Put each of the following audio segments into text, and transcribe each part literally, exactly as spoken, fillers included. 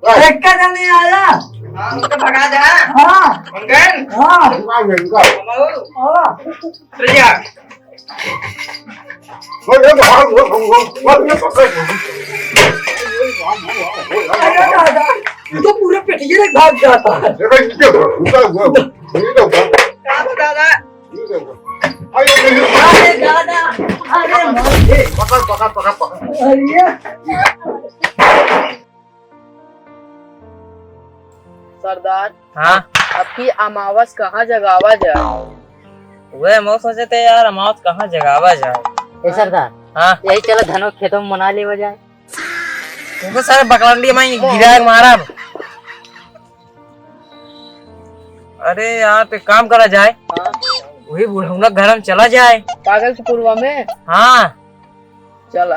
अरे, का जाने आया? हाँ, उनका भगा दे। हाँ। मंगन। हाँ। हाँ, मंगन। हाँ। चल जा। अरे दादा, ये तो पूरा पेटिया लेके भाग जाता है। देखो, ये तो घुसा हुआ है। ये तो घुसा। का बा दादा? ये तो घुसा। अरे, अरे दादा, अरे मार दे। पकड़, पकड़, पकड़, पकड़। अरे। सरदार, हाँ? अब की अमावस कहाँ जगावा जाए? वह हम सोचे थे यार, अमावस कहाँ जगावा जाए? ए सरदार, हाँ? यही चला धनो खेतों में मना लेवा जाए। तुमको सारे बकलंडी में गिरा के मारा। अरे यार, तो एक काम करा जाए, हाँ। वही बुढ़ौना घर में चला जाए। पागल के पुरवा में? हाँ। चला।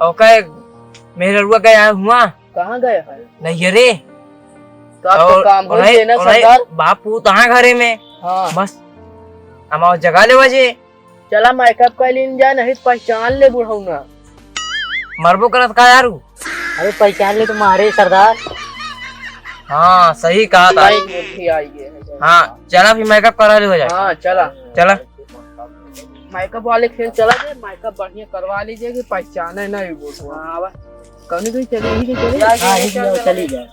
और का, मेहररुआ का यहाँ हुआ? कहाँ गए हैं? नहीं, अरे। तो आप तो और काम हो उन्हें, गए ना, उन्हें सरदार। बापू तो हाँ घरे में। हाँ। बस, हम और जगा लेवा जे। चला, makeup कर लीन जाए, नहीं तो पहचान ले बुढ़ौना। मरबो करत का यार उ? अरे, पहचान ले तो मारे सरदार। हाँ, सही कहा था। नहीं, बुद्धि आई है। हाँ, चला फिर makeup करा ले हो जाए। हाँ, चला। चला। Makeup वाले के चला जाए, makeup बढ़िया करवा लीजिए कि पहचाने नहीं वो। हाँ, बस। कौनी कोई चली ही नहीं चली। हाँ, ही चला, चली जाए।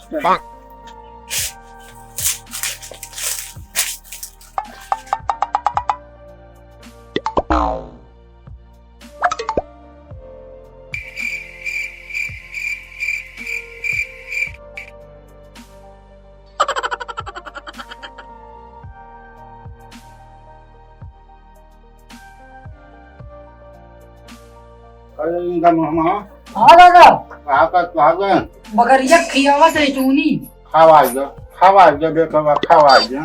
अरे इनका मामा। हाँ दादा। कहाँ का, कहाँ का? बकरिया खियावा से चूनी। खावा जा, खावा जा बेटवा, खावा जा।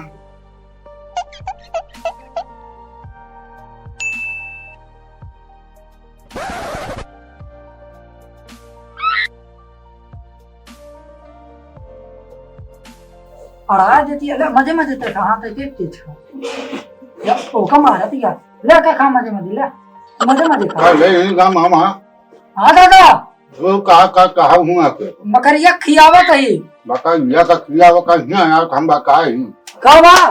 अड़ा देती है, ले, मजे मजे ते कहाँ ते के के छो। या, ओका मारा तिया। ले, का खा मजे मजे, ले। मजे मजे खा। अरे, ले, इनका मामा। हाँ, दादा। वो का, का, कहा हुआ के? बकरिया खियावत ही। बकरिया का खियावत ही, यहाँ हम बताई। का बा?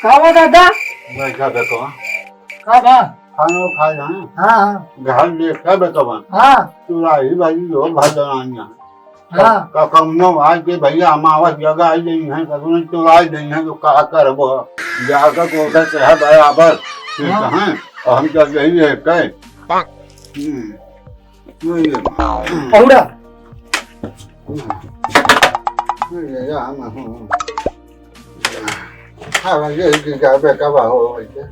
का बा दादा? बैठा बेटवा। का बा? खाना खा जाए। हाँ, हाँ। घर में क्या बेटवा? हाँ। चुराही भाई जो भजनानिया। हाँ। का कमनो आज के भैया अमावस जगह आई गई है, कभी चुराई गई है तो का करबो? जाकर कोठा से है बराबर। ठीक हाँ। है। और हम चल रही है कई। हम्म। ये, ये। पहुड़ा। ये, ये, हम, हम। हाँ, ये, ये, ये, बेटा, वाह, हो, हो, ये।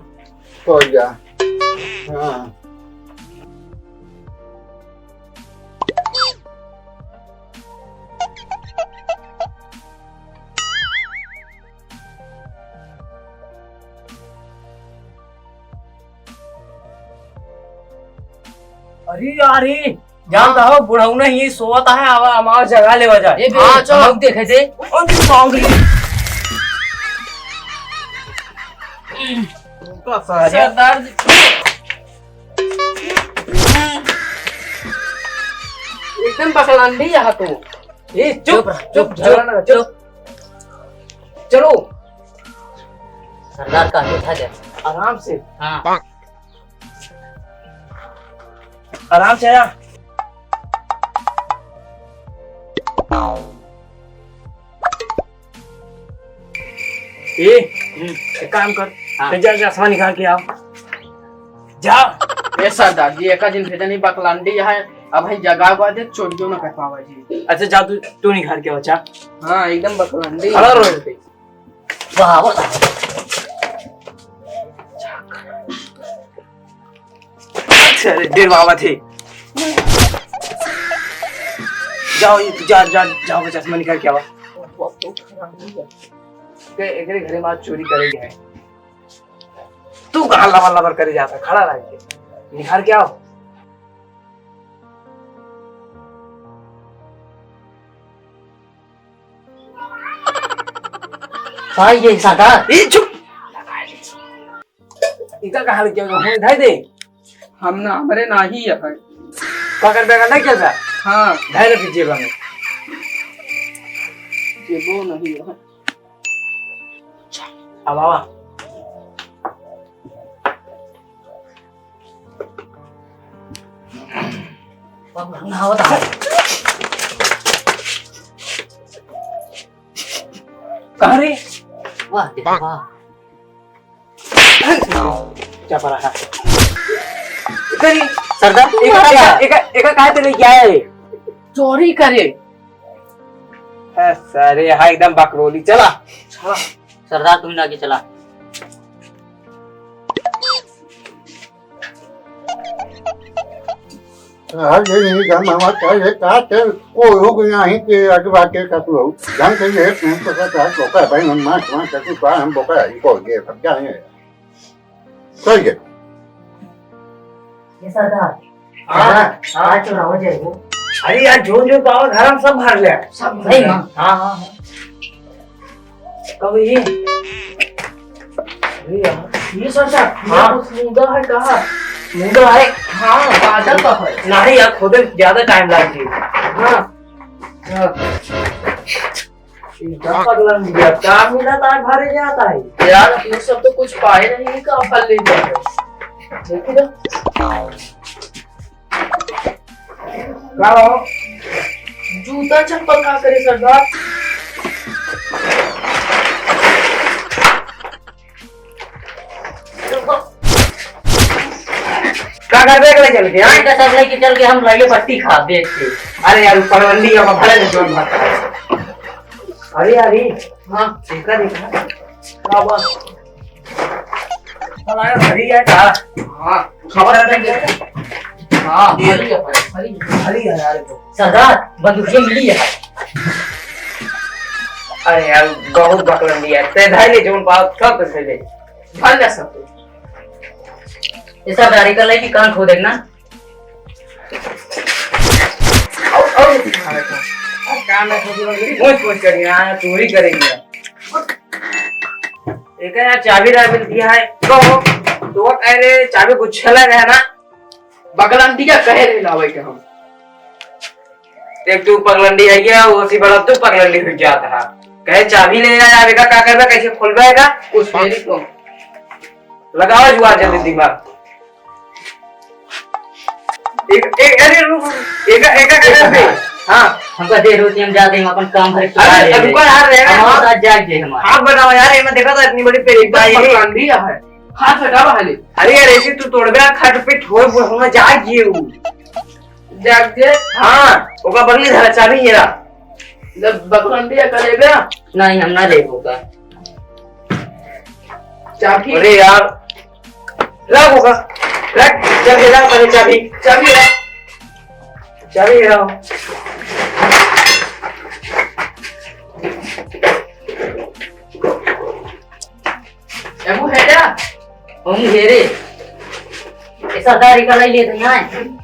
तो जा। हाँ। अरे यार, ही जानता हो, बुढ़ौना ही सोवत है, अब हमारा जगा लेवा जाए। ए बे, हाँ, चलो। हम देखे थे। और तू पागल। सरदार जी। एकदम बकलंडी यहाँ तो। ए, चुप, चुप, चुप, चुप, चुप। चलो। सरदार का हाथ उठा दे। आराम से। हाँ। आराम से आ। ए, हम्म। एक काम कर, हाँ। ते जा, जा, चश्मा निकाल के आओ। जा। ए सरदार जी, एका दिन भेजनी बकलंडी है, अब है जगा बा दे, चोरियो न कर पावा जी। अच्छा, जा तू, तू निकाल के आओ, जा। हाँ, एकदम बकलंडी। खड़ा रहो यहाँ पे। वाह, वाह। अच्छा रे, डेढ़ बाबा थे। जाओ, ये जा, जा, जाओ, चश्मा निकाल के आओ। ते एकरे घरे में आज चोरी करे गए। तू कहाँ लबर लबर करे जाता, खड़ा रह के। निकाल के आओ। का ये सादा? ए, चुप। इका कहाँ लग गया? हम उठाई दे। हम ना, हमरे नाही है। पकड़ बेगा नहीं क्या था? हाँ, धैले फिर जेबा में। जेबो नहीं है। अच्छा, अब आवा। कहाँ रे? वाह, देख, वाह। क्या पड़ा है? इधर ही। सरदार, तू एक, मारा। एक, एक, एक, कहाँ से लेके आए? चोरी करे। ए, सारे, यहाँ एकदम बकलोली। चला। चला। सरदार, तू ही आगे चला। हाँ, ये नहीं, गाँव में आवाज क्या है, का तेल, ओ, हो गया, यहीं पे आगे बात के का तू हो। ढंग से ये नहीं पता था, बोका है भाई, हम मार, मार, कर तू, हम बोका है, इनको ये सब क्या है? सही है। ये सरदार, हाँ, हाँ। आज चुरावा जाएगो। अरे यार, जो, जो पावा घर हम सब भर ले। सब भर ले। हाँ, हाँ, हाँ। कब ये? अरे यार, ये सरदार, ये हाँ। कुछ मुद्दा है कहाँ? मुद्दा है? हाँ, बादल का है। नहीं यार, खोदे में ज्यादा टाइम लग जाए। हाँ। हाँ। एकदम पगला हो गया। काम मिला था, भरे जाता है। यार, अपने सब तो कुछ पाए नहीं, कहाँ भर ले जाए? देखिए तो। का हो? जूता चप्पल का करे सरदार? का कर दे अगले चल के, हाँ? इनका सब लेके चल के हम लाइए पट्टी खा देख के। अरे यार, ऊपर बंदी है, वहाँ भले नहीं जोन भागता है। अरे यार, ये हाँ। देखा, देखा। का बात? साला यार, हरी है का? हाँ, खबर है क्या? हाँ, हरी है भाई, हरी है। हरी है यार, तो। सरदार, बंदूकिया मिली है। अरे यार, बहुत बकलंडी है। ते धर ले, जोन पाओ, सब कुछ ले। धर ले सब कुछ। ये सरदारी कर ले कि कान खो देखना। आओ, आओ, तुम्हारे को। अब काम है, छोटी बंदूक, पूछ, पूछ करेंगे, हाँ, चोरी करेंगे। एक यार चाबी राबी दिया है, तो, तो कह रहे चाबी कुछ छला गया ना, बकलंडिया कहे रहे लावे के हम। एक तू पगलंडी है, ये उसी बड़ा तू पगलंडी हो जाता है। कहे चाबी ले आ यार, एका का करबे, कैसे खोलबे एका? कुछ नहीं तो। लगाओ जुआ जल्दी दिमाग। एक, एक, अरे रुक, रुक। एका, एका, एका दे। हाँ। हमका दे रोटी, हम जाते हैं, अपन काम भर के अरे, आ रहे हैं। रुको यार, रहना। हम हाँ। साथ जाएंगे हमारे। हाथ बनाओ यार, ये मैं देखा था इतनी बड़ी पेटी एकदम भाई। पगलंडी है। हाथ हटावा हाले। अरे यार, ऐसे तू तोड़बे, खट पे ठोए, बुढ़वा जाग गए उ। जाग गए? हाँ, ओका बगली धरा, चाबी ये रहा। जब बकलंडिया का लेबे? नहीं, हम ना लेबो का। चाबी? अरे यार, रख ओका, रख, जब ये रहा, पहले चाबी, चाबी रख, चाबी रहा। एगो है क्या? हम घेरे। ऐसा दाढ़ी का लाई लेते हैं।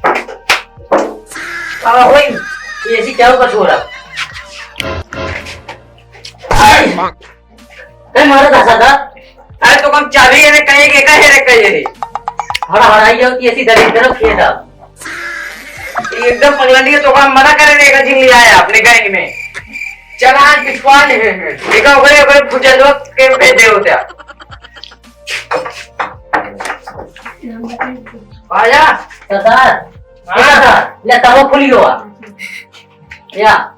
साला होई, ये ऐसी क्या होगा छोरा? आई। कई मारा था सदा? अरे तो हम चाबी है रे, कहीं के कहे रे, कहे रे। हड़ा हड़ाई होती ऐसी दरिद्र खेदा। एकदम पगला नहीं है, तो हम मना करे रे, का जिन ले आया अपने गैंग में। चल आज बिठवा ले हैं। देखा ओकरे, ओकरे भुजंगवा के भेजे होते। आजा। सरदार, हाँ। ए सरदार, ले तबो खुली हुआ। या।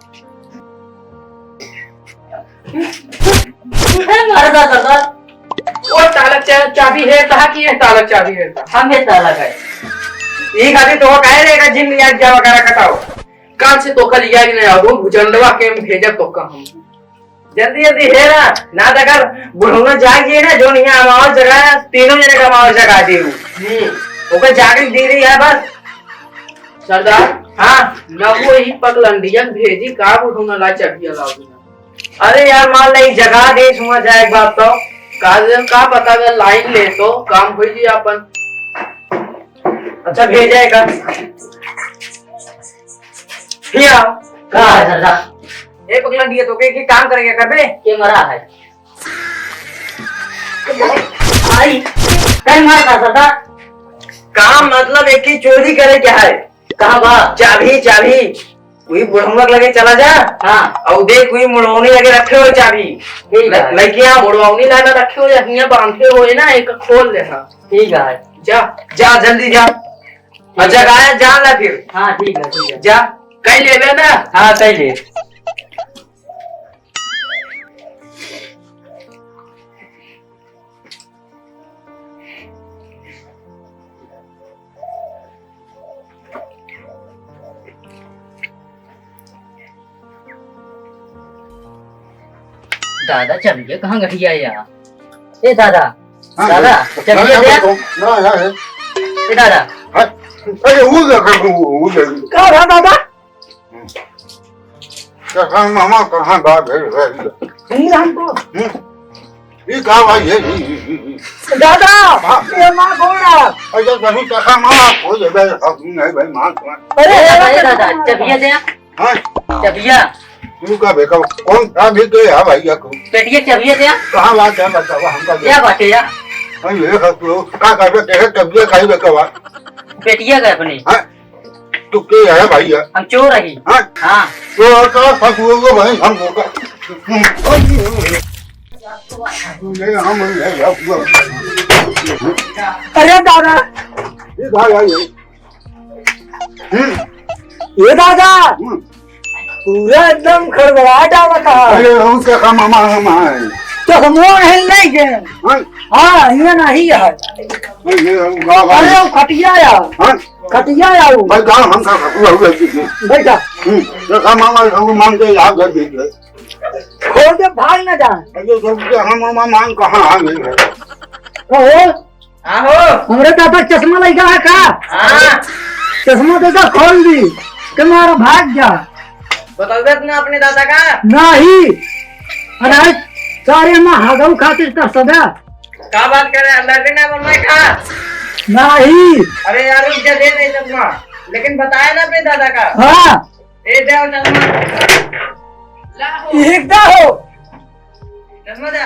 ए, मारदा सरदार। वो ताला चा-, चाबी है, कहा कि ये ताला चाबी है? हम ये ताला का है। ये खातिर तो कह रहे का जिन लिया जावा करा कटाओ। काल से तो कल याद नहीं आओ, भुजंडवा के हम भेजा तो का हम। जल्दी जल्दी हेरा, ना तो अगर बुढ़ौना जाग गई ना, जो नहीं हमारा जगह है, तीनों जने का हमारा जगह दे। हम्म। ओकर जागे दे रही है बस। सरदार, हाँ। ना वो ही पगलंडिया भेजी का बुढ़ौना ला चाबिया लाओ ना। अरे यार, मान ले जगह दे, सुना जाए एक बात तो। का, का पता अगर लाइन ले तो काम हो जी अपन। अच्छा, भेजा है का? फिर आओ। का है सरदार? ए पगला दिए तो के, के काम करेंगे करबे? के मरा है? आई, कई मार का सरदार? काम मतलब एक ही चोरी करे क्या है? कहाँ बा? चाभी, चाभी। वही बुढ़ौना के लगे चला जा। हाँ। अउ देख, वही मुड़ौनी लगे रखे हो चाभी। ठीक है। ल-, लइकिया। मुड़ौनी लाना रखे हो या हियाँ बांधे हो ना, एक खोल दे। हाँ। ठीक है। जा, जा, जल्दी जा। और जगाया जा ना फिर। हाँ, ठीक है, ठीक है। जा। कई लेबे ना? हाँ, कई ले। दादा, चबिया कहाँ गठिया यार? ए दादा, हाँ, दादा, हाँ, चबिया हाँ, दे। हाँ, हाँ, हाँ। ए दादा। हाँ, अरे, वो देखो, वो, वो देखो। का भा दादा? हम्म। कहाँ मामा, कहाँ बा, भेज, भेज। सुन हमको। हम्म। ई का भाई, ये, ई, ई, ई, ई। दादा, हाँ। ये माँ बोल रहा। अरे, कहीं कहाँ मामा, कोई ये भाई, अब नहीं भाई, माँ, माँ। अरे, अरे, अरे, दादा, चबिया दे। हाँ? चबिया। तू का बेटा, कौन सा भी के है भाई, या तू? पेटिया चबिया दे। कहाँ बात है, बतावा, हमका दे। क्या बात है यार? अरे, ये सब तो, का कर रहे, तेरे चबिया खाई बेटा, वा? पेटिया का अपने। हाँ? तू के है भाई यार? हम चोर रही। हाँ? हाँ। तो और का फंस हुए वो भाई, हम लोग का। ये हम, ये, ये, ये। अरे दादा। ये भाई, भाई, भाई। हम्म। ये दादा। हम्म। पूरा एकदम खड़बड़ाहट आवत है। अरे, हम का काम हम, हम आए। तो हम वो है नहीं गए। हाँ। हाँ, ये नहीं है। अरे, ये हम गाँव अरे, आए। वो खटिया यार। हाँ। खटिया या वो। भाई, गाँव हम का, हुआ, हुआ, हुआ। बैठा। हम्म, तो का मामा, हम मांग के याद कर दीजिए। खोल के भाग ना जा। अरे, तो हम, हम मांग कहाँ आ गए? कहो। हाँ हो। हमरे दादा चश्मा लइका है का? हाँ। चश्मा दादा खोल दी। तुम्हारा भाग जा। बतौबे ना अपने दादा का? नहीं। अरे, सारे माँ हागम खातिर कर सदा। का बात करे, लैट्रिन ना बनवाए का? नहीं। अरे यार, रुक जा, दे दे चश्मा। लेकिन बताया ना अपने दादा का। हाँ। ए, दे चश्मा। ला हो। एक दा हो। चश्मा दे।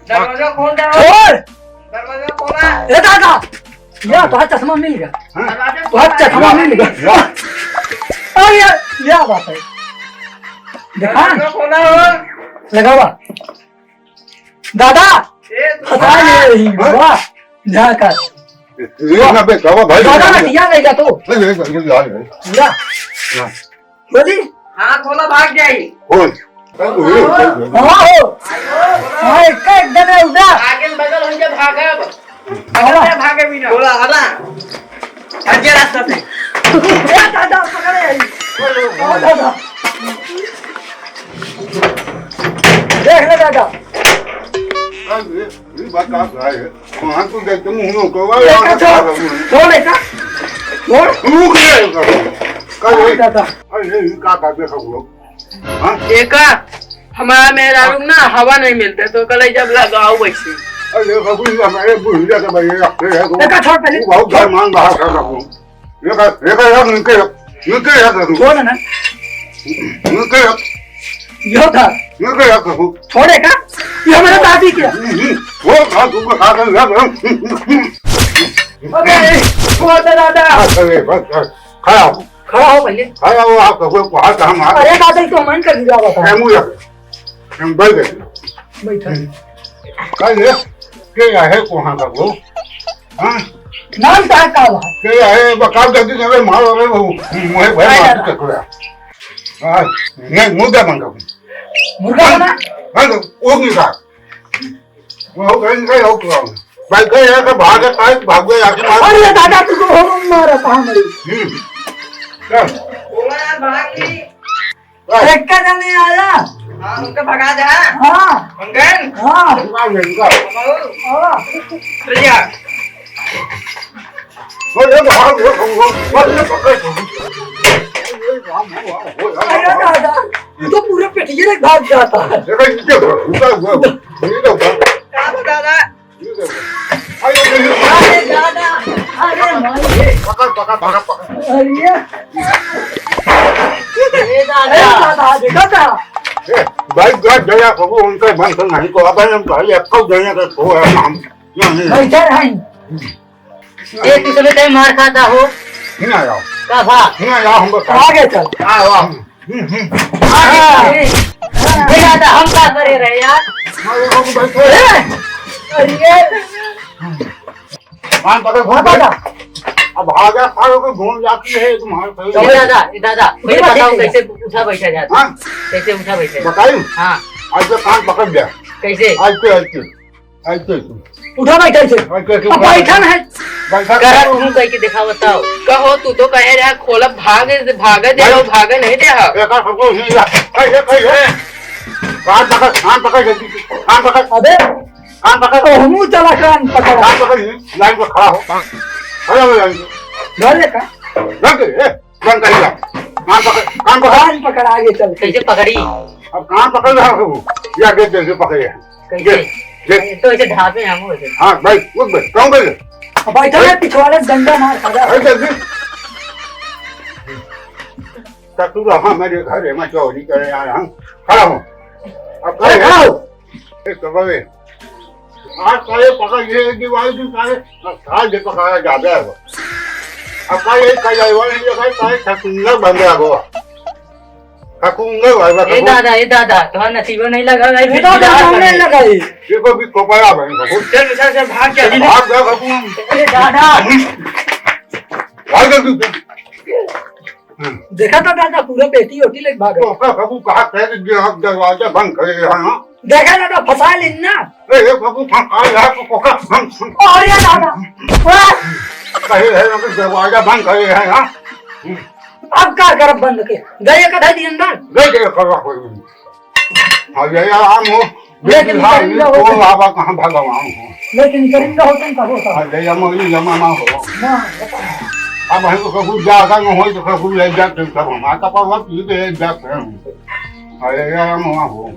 दरवाजा खोल दे। खोल। दरवाजा खोला। ए दादा, या तोहार चश्मा मिल गया। हाँ। तोहार चश्मा मिल गया। या। अरे यार, क्या बात है? देखा? दरवाजा खोला हो। लगावा। दादा, ए, फंसा ले रही, हाँ? वाह, झाका। ये ना बे, बाबा भाई, दादा, ये ना दिया नहीं का तू? नहीं, नहीं, नहीं, नहीं, नहीं। या। हाँ। बोली? हाँ, खोला, भाग जाई। खोल। हाँ, हो। हाँ, एक का एक दिन है उधर। आगे बगल होइके भागब। हाँ। अरे, भागे भी ना। खोला, हला। हट जा रास्ता से। ए, दादा, पकड़े। हाँ, दादा। देख ले, दादा। अरे, ये बात आप भाई है। वहाँ तो देख के मुँह में कौवा देखा यार, तो? छोड़, देखा? छोड़। रुक रे, का रे? हाँ, दादा। अरे, ये का बात है, सब लोग? हाँ? एका, हमारा मेहरारू ना हवा नहीं मिलते, तो कल जब लगाओ वैसे। अरे, बाबू, ये हमारे बुढ़िया के भाई, ये रखते हैं, तो देखा, छोड़ पहले। वो बहुत घर मान बाहर कर रखो। ये कर, ये कर, यार, नीचे रख, नीचे रख, रख। छोड़ ना। नीचे रख। यो था। नीचे रख, रखो। छोड़े का? ये हमारे दादी के। हम्म, हम्म। वो खा, तुमको खा कर, यार, हम्म, हम्म, हम्म। अबे, छोड़ दे दादा। बस, अरे, बस, बस। खड़ा हो। खड़ा हो पहले। खड़ा हो, आप कहो, कहा था हम आप? अरे दादा, ये तो मन का गिरा हुआ था। ए, मुझे, हम बैठ गए। बैठा। हम्म। कल ये, के आहे कोहाँ का वो? हाँ? नाम का का बा? के आहे, बकाल जल्दी से मार रहे हो। मुझे भाई अरे मार दादा। के टकरा। हाँ, ये मुर्गा बन गया। मुर्गा बना? हाँ, तो वो नहीं था। वो कहीं का हो गया। भाई, कहीं यहाँ का भाग है, कहीं भाग गया, यहाँ से मार। अरे दादा, तू तो हो मारा था हमारे। हम्म। क्या? बोला यार, भाग ली। क्या? एक का जाने आया। हाँ, उनका भगा जा। हाँ। मंगन। हाँ। भगा ले, भगा। हाँ। चल जा। अरे भाग, भाग, भाग, भाग, भाग, भाग। अरे दादा, तू तो पूरे पेटिये में भाग जाता है। देखो, इनके ऊपर, उनका ऊपर, इनके ऊपर। का बा दादा? अरे दादा, अरे माई। पकड़, पकड़, पकड़, पकड़। अरे। ए दादा। ए दादा, देखा था? ए, भाई, गया, गया, प्रभु, उनका मन से नहीं को, अब हम भाई, आपको जाने का को है, हम, नहीं, नहीं। बैठे रहीं। ये तू समय तय मार खाता हो। हिना आओ। का भा? हिना आओ, हम बता। आगे चल। आओ, आओ। हम्म, हम्म। आगे चल। ए दादा, हम का करे रहे यार? अरे, हम बैठे। अरे। कान पकड़, हाँ, दादा। अब भागा खा लो, घूम जाती है तुम्हारे साथ। ए दादा, ए दादा, मुझे बताओ कैसे उठा बैठा जाता? हाँ? कैसे उठा बैठा जाता? बताइए। हाँ। आज तो कान पकड़ गया। कैसे? आज तो, आज तो। ऐसे तू। उठा भाई, कैसे? ऐसे तू अब उठा। बैठा ना है। बैठा। कहा तू कह के दिखा बताओ। कहो, तू तो कहे रहा खोलब भागे, भागे दे भाई। हो, भागे नहीं दे हो। एकर सबको ही ला। ऐसे, ऐसे। कान पकड़, कान पकड़ जल्दी। कान पकड़। अबे। कान पकड़। तो हमू चला कान पकड़। कान पकड़ ही, लाइन पर खड़ा हो। खड़ा हो लाइन पर। धर ले का? धर के, ए। बंद कर दिया। कान पकड़, कान पकड़। कान पकड़, आगे चल। कैसे पकड़ी? अब कान पकड़ रहा है वो। या देख, देख, देख, पकड़े हैं। कैसे? देख, देख। तो ऐसे ढापे हैं हम, ऐसे। हाँ, भाई, उठ भाई, कौन भाई? अब बैठा है, पिछवाड़े डंडा मार, खड़ा। भाई, जल्दी। तो तू रहा मेरे घर है, मैं चोरी करे आया हूँ। खड़ा हो। अब अरे, खड़ा हो। ए, तो भाई, आज साले पकड़ ये एक दिवाली दिन साले, अब साल जे पकड़ा जाता है वो। अब का ये कई आईवा नहीं देखा, साले ठकुंगा बन गया वो। ठकुंगा भाई, ए ठकुंगा। दादा, ए दादा, तोहार नसीबो नहीं लगा, भाई, ए फिर दादा, बिहार हमने में। लगाई। ये को भी कोपरा भाई, ठकुंगा। चल, चल, चल, भाग, चल। भाग जा, ठकुंगा। अरे दादा। भाग जा तू। हम्म। देखा था दादा, पूरा पेटी ओटी लेके भागा। तो ओकर बाबू कहा कह के दे-, दरवाजा बंद करे है, हाँ? देखा दादा, फंसा लेन ना। ए, ए, बाबू, फंसा यार, तो ओकर हम, हम अरे दादा, वाह! कहे है ना कि दरवाजा बंद करे है, हाँ? हम्म। अब का करब बंद के? गए का था दिन अंदर? ले गए करवा कोई। अब ये आराम हो। लेकिन हाँ, करेंगे ये हो कौन तो। बाबा कहाँ भगवान हो? लेकिन करेंगे हो तो कहो तो। हाँ, ले जाओ, ये जमाना हो। ना, बता। अब हम तो कबूल जाता न हो तो कबूल ले जाते हैं, सब हम आता पर वक्त ये तो ले जाते हैं। अरे यार, हम वहाँ हो।